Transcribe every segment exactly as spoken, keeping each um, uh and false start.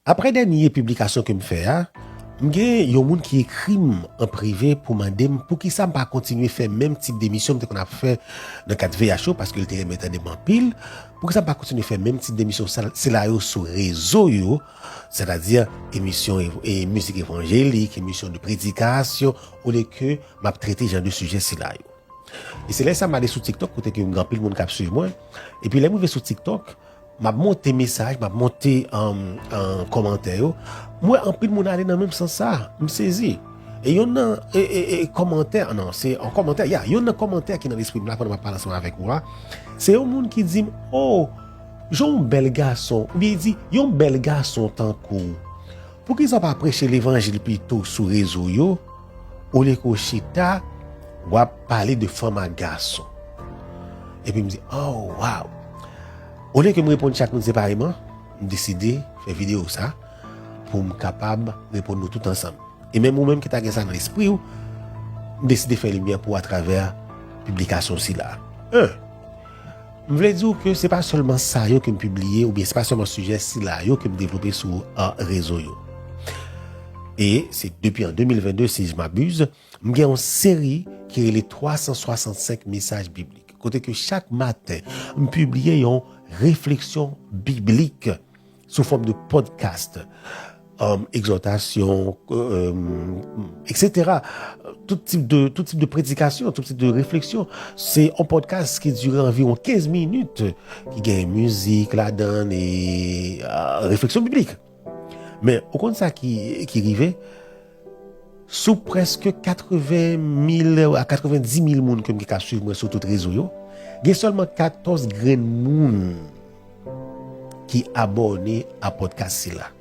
Apre dènye piblikasyon ke m fè a, m gen yon moun ki ekri m an prive pou mande m poukisa m pa kontinye fè menm tip de emisyon m te konn ap fè nan kad V H yo, paske l te renmen tande m anpil. Poukisa m pa kontinye fè menm tip de emisyon sa, sila yo sou rezo yo, sètadi emisyon ev- e mizik evanjelik, emisyon de predikasyon, olye ke m ap trete jan de sijè sila yo. E se lè sa m ale sou TikTok, kote ke m gen anpil moun k ap swiv mwen. Epi lè m rive sou TikTok, m ap monte mesaj, m ap monte, um, um, kòmantè yo. M wè anpil moun ale nan menm sans sa. M sezi. E yonn nan e, e, e, kòmantè, non, se yon kòmantè, ya, yonn nan kòmantè ki nan lespri m la pandan m ap pale ansanm avèk ou a, se yon moun ki di m, "Oh, jan yon bèl gason," oubyen li di, "Yon bèl gason tankou w. Poukisa w pa preche levanjil pito sou rezo yo, olye ke w chita, w ap pale de fanm ak gason?" Epi m di, "Oh, wow." Olye ke m reponn chak moun separeman, m deside fè videyo sa pou m kapab reponn nou tout ansanm. E menm ou menm ki ta gen sa nan lespri w, m deside fè limyè pou w atravè piblikasyon sila. En, m vle di w ke se pa sèlman sa yo ke m pibliye, oubyen se pa sèlman sijè sila yo ke m devlope sou, uh, rezo yo. E se depi an de mil venn de, si je m'abuse, m gen yon seri ki rele twa san swasannsenk mesaj biblik. Kote ke chak maten, m pibliye yon refleksyon biblik sou fòm de podcast, um, egzòtasyon, um, et cetera. Tout tip de, tout tip de predikasyon, tout tip de refleksyon. Se yon podcast ki dire anviwon kenz minit, ki gen mizik ladan l e, uh, refleksyon biblik. Men, ou konn sa ki, ki rive? Sou prèske katreven mil a katrevendiz mil moun ke m gen k ap swiv mwen sou tout rezo yo, gen sèlman katòz grenn moun ki abòne a podcast sila.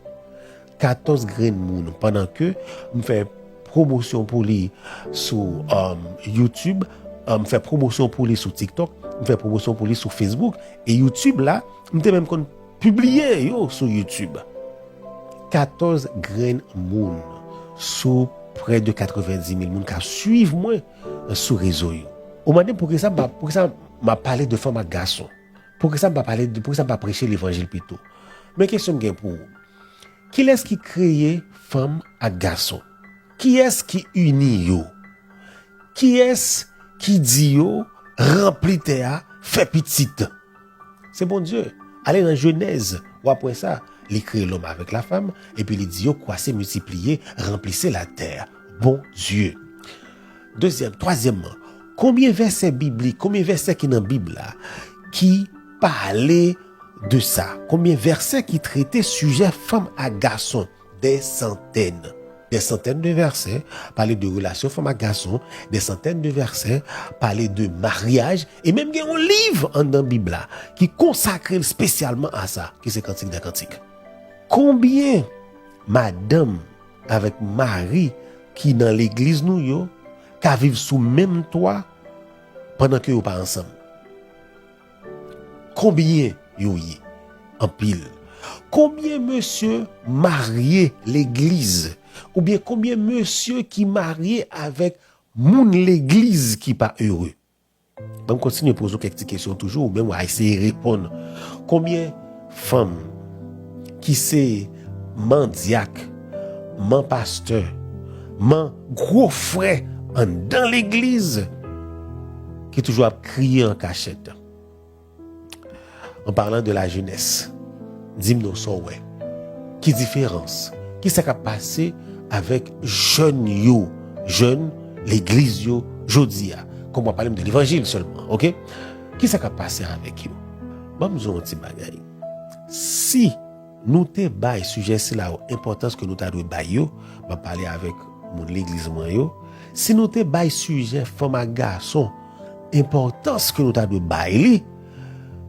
Katòz grenn moun, pandan ke m fè pwomosyon pou li sou, um, YouTube, um, m fè pwomosyon pou li sou TikTok, m fè pwomosyon pou li sou Facebook, e YouTube la, m te menm konn pibliye yo sou YouTube. Katòz grenn moun sou prè de katrevendiz mil moun k ap swiv mwen sou rezo yo. Ou mande m poukisa m pa, poukisa m ap pale de fanm ak gason? Poukisa m pa pale de, poukisa m pa preche levanjil pito? Men kesyon m gen pou ou. Kilès ki kreye fanm ak gason? Kiyès ki ini yo? Kiyès ki di yo ranpli tè a, fè pitit? Se Bondye. Ale nan Jenèz, w ap wè sa. Li kreye lòm avèk lafanm, epi li di yo, "Kwase, miltipliye, ranplise latè." Bondye. Dezyèm, twazyèmman, konbyen vèsè biblik, konbyen vèsè ki nan Bib la ki pale de sa? Konbyen vèsè ki trete sijè fanm ak gason? Des centaines. Des centaines de versets pale de relasyon fanm ak gason, des centaines de versets pale de maryaj, e menm gen yon liv anndan Bib la ki konsakre l espesyalman a sa, ki se Kantik dè Kantik. Konbyen madanm avèk mari ki nan legliz nou yo ka viv sou menm twa pandan ke yo pa ansanm? Konbyen yo ye? Anpil. Konbyen mesye marye legliz? Oubyen konbyen mesye ki marye avèk moun legliz ki pa ere? Ban m kontinye poze w kèk ti kesyon toujou, ou menm w a eseye reponn. Konbyen fanm ki se man dyak, man pastè, man gwo frè anndan legliz ki toujou ap kriye an kachèt? En parlant de la jeunesse, di m non sa w wè. Ki diferans? Ki sa k ap pase avèk jèn yo, jèn legliz yo jodi a? Kòm w ap pale m de levanjil sèlman, oke? Ki sa k ap pase avèk yo? Ban m di w yon ti bagay. Si nou te bay sijè sila yo enpòtans ke nou ta dwe bay yo, m ap pale avèk moun legliz mwen yo, si nou te bay sijè fanm ak gason enpòtans ke nou ta dwe bay li,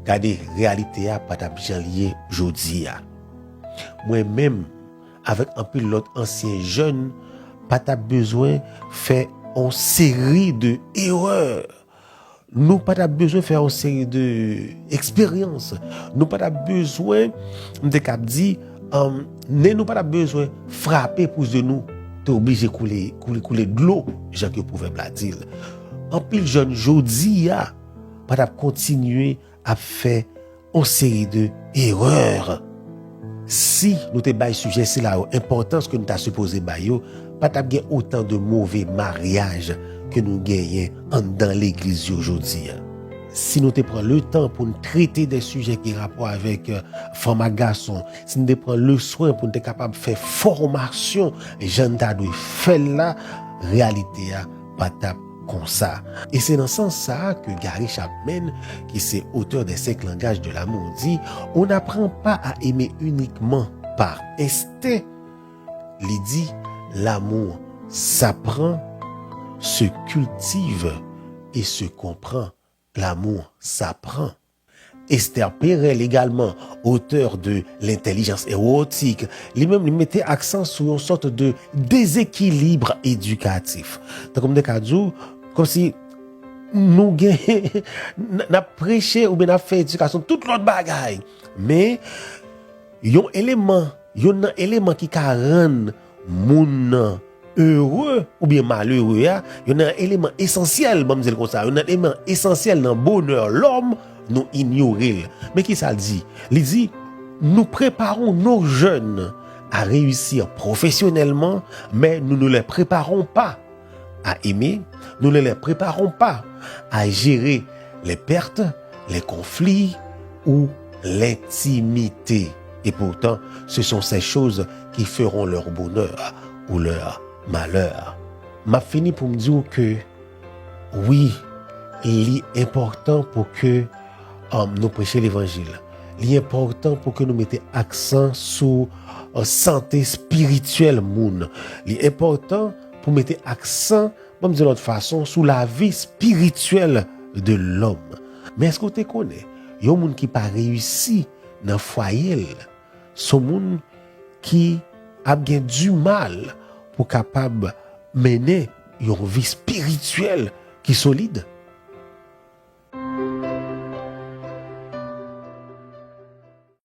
gade, reyalite a pa t ap jan l ye jodi a. Mwen menm, avèk anpil lòt ansyen jèn, pa t ap bezwen fè yon seri de erè. Nou pa t ap bezwen fè yon seri de eksperyans. Nou pa t ap bezwen, m te kab di, um, nen nou pa t ap bezwen frape pou zye nou te oblije koule, koule, koule dlo, jan ke pwovèb la di l. Anpil jèn jodi a pa t ap kontinye ap fè yon seri de erè. Si nou te bay sijè sila yo enpòtans ke nou ta sipoze bay yo, pa t ap gen otan de move maryaj ke nou genyen anndan legliz yo jodi a. Si nou te pran letan pou n trete de sijè ki rapò avèk euh, fanm ak gason, si n te pran leswen pou n te kapab fè fòmasyon jan n ta dwe fè l la, reyalite a pa t ap konsa. E se nan sans sa a ke Gary Chapman, ki se auteur des cinq langages de l'amour, di, on n'apprend pas à aimer uniquement par instinct. Li di, l'amour s'apprend, se cultive et se comprend. L'amour s'apprend. Esther Perel, également auteur de L'intelligence érotique, li menm li mete aksan sou yon sòt de dezekilib edikatif. Tankou m te ka di w, kòmsi nou gen n ap preche oubyen n ap fè edikasyon tout lòt bagay, men yon eleman, youn nan eleman ki ka rann moun nan ere oubyen malere a, youn nan eleman esansyèl, ban m di l konsa, youn nan eleman esansyèl nan bonè lòm, nou inyore l. Men ki sa l di? Li di, nous préparons nos jeunes à réussir professionnellement, mais nous ne les préparons pas à aimer, nous ne les préparons pas à gérer les pertes, les conflits ou l'intimité. Et pourtant, ce sont ces choses qui feront leur bonheur ou leur malheur. M ap fini pou m di w ke wi, li enpòtan pou ke um, nou preche levanjil. Li enpòtan pou ke nou mete aksan sou uh, sante espirityèl moun. Li enpòtan pou mete aksan, ban m di lòt fason, sou lavi espirityèl de lòm. Men èske w te konnen yon moun ki pa reyisi nan fwaye l, se yon moun ki ap gen dimal pou kapab mennen yon vi espirityèl ki solid?